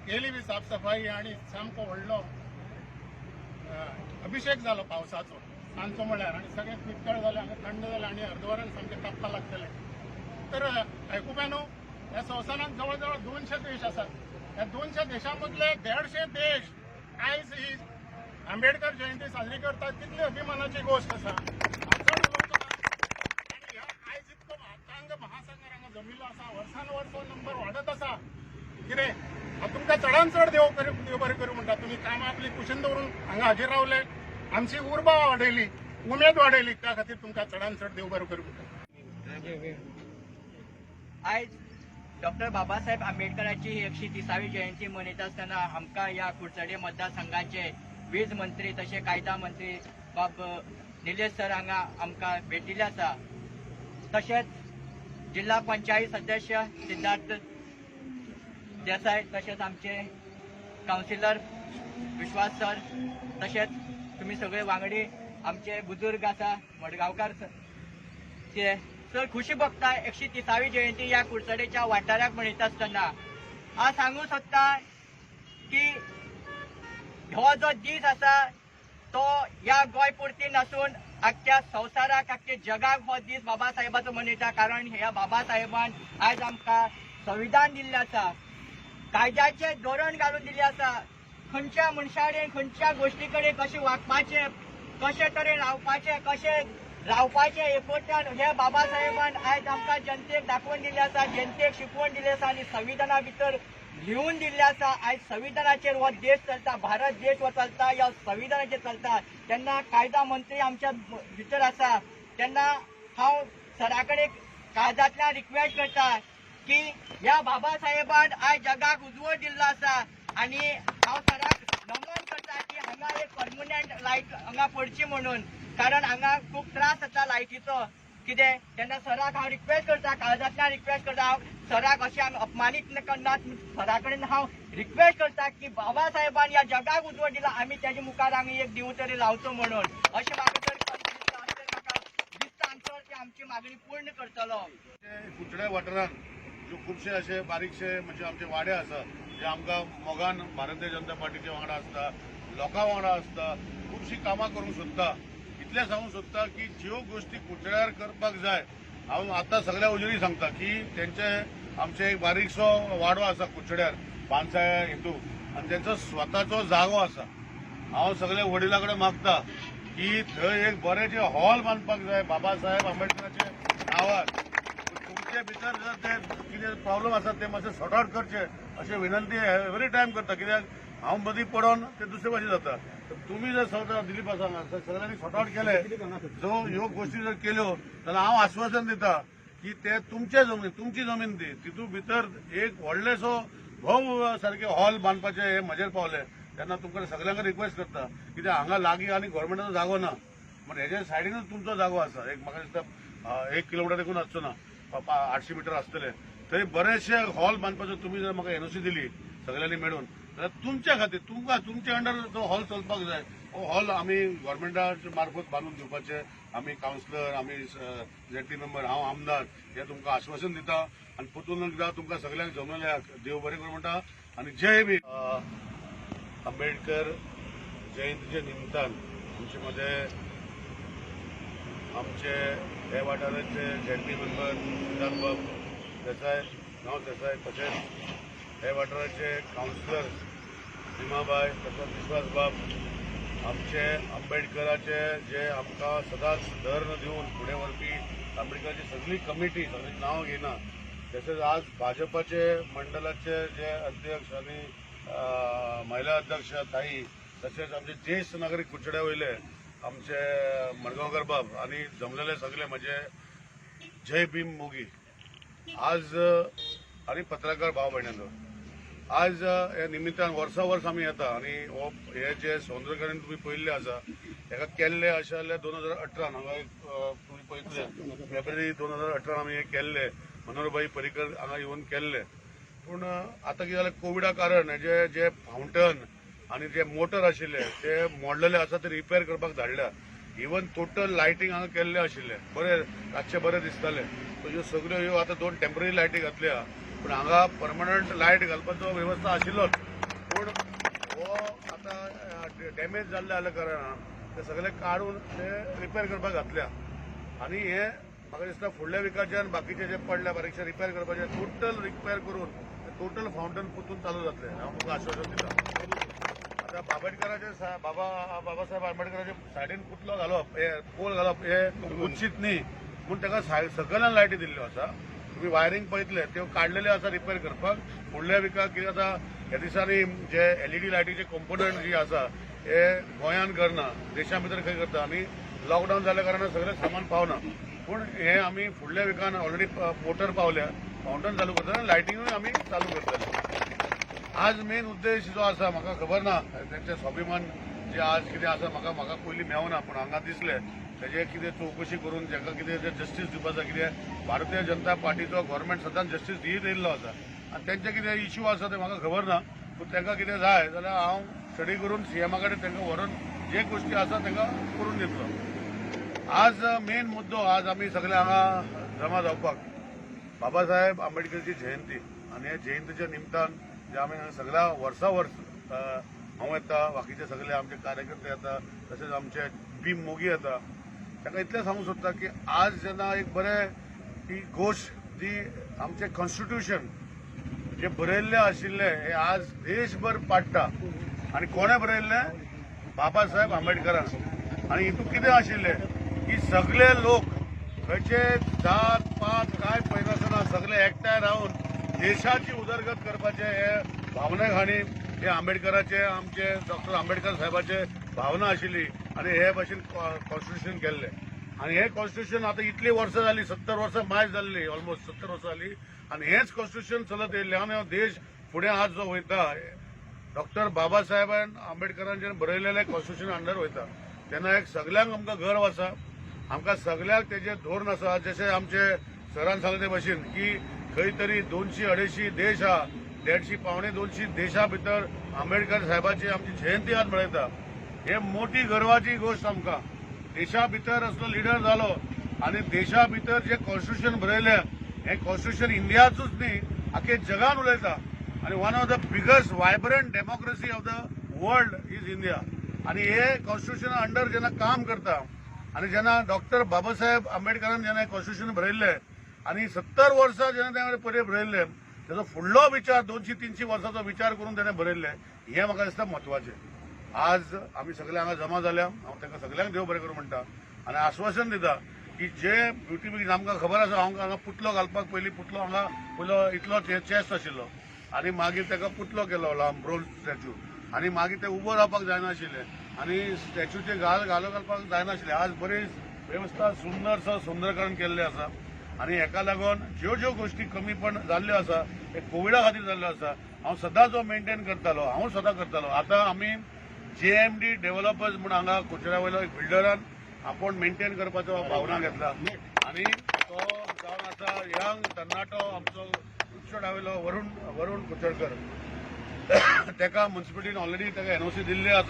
केली बी साफसफाई आणि सामको व्हडलो अभिषेक जालो पावसाचो सांजचो म्हळ्यार आनी सगळें नितळ जालें, हांगा थंड जालें आनी अर्दवरान सामकें तापपाक लागतलें. तर आयकुप्यानो, ह्या संवसारांत जवळ जवळ 200 देश आसात. ह्या 200 देशां मदले 150 देश आयज ही आंबेडकर जयंती साजरी करतात. कितली अभिमानाची गोश्ट आसा. हांव चड उलोवचो ना. आनी ह्या आयज इतको आकांग महासंघ हांगा जमिल्लो आसा, वर्सान वर्स हो नंबर वाडत आसा. कितें हांव तुमकां चडान चड देव करूं, देव बरें करूं म्हणटा. तुमी कामां आपली कुशीन दवरून हांगा हाजीर रावले, आमची उर्बा वाडयली, उमेद वाडयली, त्या खातीर तुमकां चडान चड देव बरें करूं म्हणटा. आयज डॉक्टर बाबासाहेब आंबेडकरांची ही 130वी जयंती मनयता आसतना आमकां ह्या कुडचडे मतदारसंघाचे वीज मंत्री तशें कायदा मंत्री बाब निलेश सर हांगा आमकां भेटिल्ले आसा. तशेंच जिल्हा पंचायत सदस्य सिद्धार्थ देसाय, तशेंच आमचे कावन्सिलर विश्वास सर, तशेंच तुमी सगळे वांगडी, आमचे बुजुर्ग आसा मडगांवकार सर, ते सर खुशी भोगता. 130वी जयंती ह्या कुडचडेच्या वाठाराक मनयता आसतना हांव सांगूंक सोदता की हो जो दीस आसा तो ह्या गोंय पुरती नासून आख्ख्या संवसाराक, आख्ख्या जगाक हो दीस बाबासाहेबाचो मनयता. कारण ह्या बाबासाहेबान आयज आमकां संविधान दिल्लें आसा, कायद्याचें धोरण घालून दिल्लें आसा. खंयच्या मनशा कडेन, खंयच्या गोश्टी कडेन कशें वागपाचें, कशे तरेन रावपाचें, कशें रावपाचें एकवटान, हे बाबासाहेबान आयज आमकां जनतेक दाखोवन दिल्लें आसा, जनतेक शिकवण दिल्ली आसा आनी संविधाना भितर लिहून दिल्लें आसा. आयज संविधानाचेर हो देश चलता, भारत देश हो चलता, ह्या संविधानाचेर चलता. तेन्ना कायदा मंत्री आमच्या भितर आसा, तेन्ना हांव सरा कडेन काळजांतल्यान रिक्वेस्ट करता की ह्या बाबासाहेबान आयज जगाक उजवड दिल्लो आसा आनी हांव सराक नमन करता की हांगा एक परमनंट लायट हांगा पडची म्हणून, कारण हांगा खूब त्रास जाता लायटीचो. कितें तेन्ना सराक हांव रिक्वेस्ट करता, काळजांतल्यान रिक्वेस्ट करता. हांव सराक अशें आमी अपमानीत करनात. सरा कडेन हांव रिक्वेस्ट करता की बाबासाहेबान ह्या जगाक उजवड दिला, आमी तेजे मुखार हांगा एक दिवो तरी लावचो म्हणून, अशें म्हाका तरी दिसता. अशें म्हाका दिसता आनी सर ती आमची मागणी पूर्ण करतलो. कुडचड्या वाठारांत ज्यो खुबशे अशे बारीकशे म्हणजे आमचे वाडे आसा, जे आमकां मोगान भारतीय जनता पार्टीच्या वांगडा आसता, लोकां वांगडा आसता, खुबशीं कामां करूंक सोदता. इतलें सांगूंक सोदता की ज्यो गोश्टी कुडचड्यार करपाक जाय, हांव आतां सगळ्या उजरी सांगता की तेंचे आमचे एक बारीकसो वाडो आसा कुडचड्यार, पानसाळ्या हितू, आनी तेंचो स्वताचो जागो आसा. हांव सगळ्या वडिलां कडेन मागता की थंय एक बरें हॉल बांदपाक जाय बाबासाहेब आंबेडकराचे नांवार. तुमचे भितर जर ते कितें प्रॉब्लम आसा ते मातशे सॉर्ट आउट करचे अशें विनंती एवरी टायम करता. कित्याक हांव मदीं पडोन ते दुसरे भाशेन जाता. तर तुमी जर स्वता दिलीप आसा, सगळ्यांनी सॉर्ट आउट केले, जो ह्यो गोश्टी जर केल्यो जाल्यार हांव आश्वासन दिता की ते तुमचे जमनी, तुमची जमीन ती, तितून भितर एक व्हडलेसो भोव सारके हॉल बांदपाचे हे म्हजेर पावले. तेन्ना तुमकां सगळ्यांक रिक्वेस्ट करता, कित्याक हांगा लागीं आनी गोवोरमेंटाचो जागो ना, पूण हेजे सायडीनूच तुमचो जागो आसा. एक म्हाका दिसता 1 किलोमिटर देखून आसचो ना, 800 मिटर आसतले. थंय बरेचशे हॉल बांदपाचो तुमी जर म्हाका एनओसी दिली सगळ्यांनी मेळून जाल्यार तुमच्या खातीर, तुमकां तुमच्या अंडर तो हॉल चलपाक जाय. हो हॉल आमी गव्हर्मेंटाच्या मार्फत बांदून दिवपाचे आमी कावन्सिलर, आमी झेडपी मेंबर, हांव आमदार हे तुमकां आश्वासन दिता. आनी परतून एकदां तुमकां सगळ्यांक जमलेल्याक देव बरें करूं म्हणटा आनी जय भीम. आंबेडकर जयंतीच्या निमतान आमचे मदें आमचे हे वाठाराचे झेडपी मेंबर सिद्धार्थ देसाय, गांव देसाय, तशेंच हे वाठाराचे कावन्सिलर भीमाबाय तसोच विश्वास बाब, आमचे आंबेडकराचे जे आमकां सदांच धर्न दिवन फुडें व्हरपी आंबेडकराची सगळी कमिटी, सगळी नांव घेयना, तशेंच आज भाजपाचे मंडळाचे जे अध्यक्ष आनी महिला अध्यक्ष ताई, तशेंच आमचे ज्येश्ठ नागरीक कुडचड्या वयले आमचे मडगांवकर बाब आनी जमलेले सगळे म्हजे जय भीम मोगी आज आनी पत्रकार भाव भयणांनो, आज ह्या निमित्तान वर्सा वर्स आमी येता आनी हो हे जे सौंदर्यकरण तुमी पळयल्ले आसा, हेका केल्ले अशें जाल्यार 2018 हांगा एक तुमी पळयतले, फेब्रुवारी 2018 आमी हे केल्ले, मनोहरभाई पर्रीकर हांगा येवन केल्ले. पूण आतां कितें जालें, कोविडा कारण हेजे जे फावंटन आनी जे मोटर आशिल्ले ते मोडलेले आसा, ते रिपेर करपाक धाडल्या. इवन टोटल लायटींग हांगा केल्ले आशिल्ले, बरें रातचे बरें दिसताले. सो ह्यो सगळ्यो ह्यो आतां 2 टेंपररी लायटी घातल्या, पूण हांगा परमनंट लायट घालपाचो वेवस्था आशिल्लोच. पूण हो आतां डॅमेज जाल्ले जाल्ल्या कारणान ते सगळे काडून ते रिपेर करपाक घातल्या. आनी हे म्हाका दिसता फुडल्या विकाच्यान बाकीचे जे पडल्या बारीकशे रिपेर करपाचे टोटल रिपेर करून टोटल फावंटन परतून चालू जातले, हांव तुमकां आश्वासन दिता. आतां बाबेटकराचे बाबासाहेब आंबेडकराच्या सायडीन पुतलो घालप, हे पोल घालप हे उचित न्ही पूण ताका सकयल्यान लायटी दिल्ल्यो आसा. तुमी वायरींग पळयतले, त्यो काडलेल्यो आसा रिपेर करपाक. फुडल्या विकाक कितें आतां ह्या दिसांनी जे एलईडी लायटीचे कंपोनंट जी आसा हे गोंयान करना, देशा भितर खंय करता आनी लॉकडावन जाल्या कारणान सगळें सामान पावना. पूण हे आमी फुडल्या विकान ऑलरेडी मोटर पावल्या, फावंटन चालू करतले आनी लायटिंगूय आमी चालू करतले. आज मेन उद्देश जो आसा, म्हाका खबर ना तेंचे स्वाभिमान जे आज कितें आसा, म्हाका पयलीं मेवना, पूण हांगा दिसलें तेजे कितें चवकशी करून जेका कितें जस्टीस दिवपा आसा. कितें भारतीय जनता पार्टीचो गव्हर्मेंट सदांच जस्टीस दीत येयल्लो आसा आनी तेंचे कितें इश्यू आसा ते म्हाका खबर ना. पूण तांकां कितें जाय जाल्यार हांव स्टडी करून सीएमा कडेन तांकां व्हरून जे गोश्टी आसा तांकां करून दितलो. आज मेन मुद्दो, आज आमी सगळे हांगा जमा जावपाक बाबासाहेब आंबेडकरची जयंती आनी ह्या जयंतीच्या निमतान जे आमी सगळ्या वर्सा वर्स हांव येता, बाकीचे सगळे आमचे कार्यकर्ते येता, तशेंच आमचे भीम मोगी येता. ताका इतलें सांगूंक सोदता की आज जेन्ना एक बरें ही गोश्ट जी आमचें कॉन्स्टिट्युशन जे बरयल्लें आशिल्लें हे आज देशभर पाडटा आनी कोणें बरयल्लें? बाबासाहेब आंबेडकरान. आनी हितून कितें आशिल्लें की सगळे लोक खंयचे जात पात काय पळयनासतना सगळे एकठांय रावन देशाची उदरगत करपाचे हे भावना हांणी हे आंबेडकराचे, आमचे डॉक्टर आंबेडकर साहेबाचे भावना आशिल्ली आनी हे भाशेन कॉन्स्टिट्युशन केल्लें. आनी हे कॉन्स्टिट्युशन आतां इतलीं वर्सां जालीं, 70 वर्सां मायज जाल्ली, ऑलमोस्ट 70 वर्सां जाली आनी हेंच कॉन्स्टिट्युशन चलत येयल्लें. आनी हो देश फुडें आज जो वयता, डॉक्टर बाबासाहेबान आंबेडकरांचेर बरयलेलें कॉन्स्टिट्युशन अंडर वयता. तेन्ना एक सगल्यांक आमकां गर्व आसा, आमकां सगल्यांक तेजें धोरण आसा. जशें आमचे सरान सांगले ते भशेन की खंय तरी 200 250 देश आहा, 150 175 देशा भितर आंबेडकर साहेबाची आमची जयंती आज मनयता. हे मोठी गर्वाची गोश्ट. आमकां देशा भितर असलो लिडर जालो आनी देशा भितर जे कॉन्स्टिट्युशन बरयलें हें कॉन्स्टिट्युशन इंडियाचूच न्ही, आख्खे जगान उलयता. आनी one of the biggest vibrant democracy of the world is India. आनी हे कॉन्स्टिट्युशन अंडर जेन्ना काम करता आनी जेन्ना डॉक्टर बाबासाहेब आंबेडकरान जेन्ना कॉन्स्टिट्युशन बरयल्लें आनी 70 वर्सां जेन्ना तेणें पयलीं बरयल्लें, तेजो फुडलो विचार 200 300 वर्सांचो विचार करून तेणें बरयल्लें, हें म्हाका दिसता म्हत्वाचें. आज आमी सगळे हांगा जमा जाल्या. हांव तांकां सगल्यांक देव बरें करूं म्हणटा आनी आश्वासन दिता की जे ब्युटी आमकां खबर आसा, हांव हांगा पुतलो घालपाक पयलीं पुतलो हांगा पयलो इतलो चेस्ट आशिल्लो आनी मागीर ताका पुतलो केलो लांब ब्रोन्ज स्टॅच्यू आनी मागीर ते उबो रावपाक जायनाशिल्ले आनी स्टॅच्यूचे घाल घालो घालपाक जायनाशिल्ले. आज बरी वेवस्था सुंदरसो सुंदरकरण केल्लें आसा आनी हेका लागून ज्यो ज्यो गोश्टी कमी पण जाल्ल्यो आसा ते कोविडा खातीर जाल्ल्यो आसा. हांव सदांच जो मेंटेन करतालो, हांव सदां करतालो. आतां आमी जेएमडी डेव्हलपर्स म्हूण हांगा कुचऱ्या वयलो एक बिल्डरान आपूण मेंटेन करपाचो भावना घेतला आनी तो जावन आसा यंग तरणाटो आमचो कुडचडा वयलो वरुण कुचडकर. तेका म्युन्सिपालिटीन ऑलरेडी ताका एनओसी दिल्ली आसा.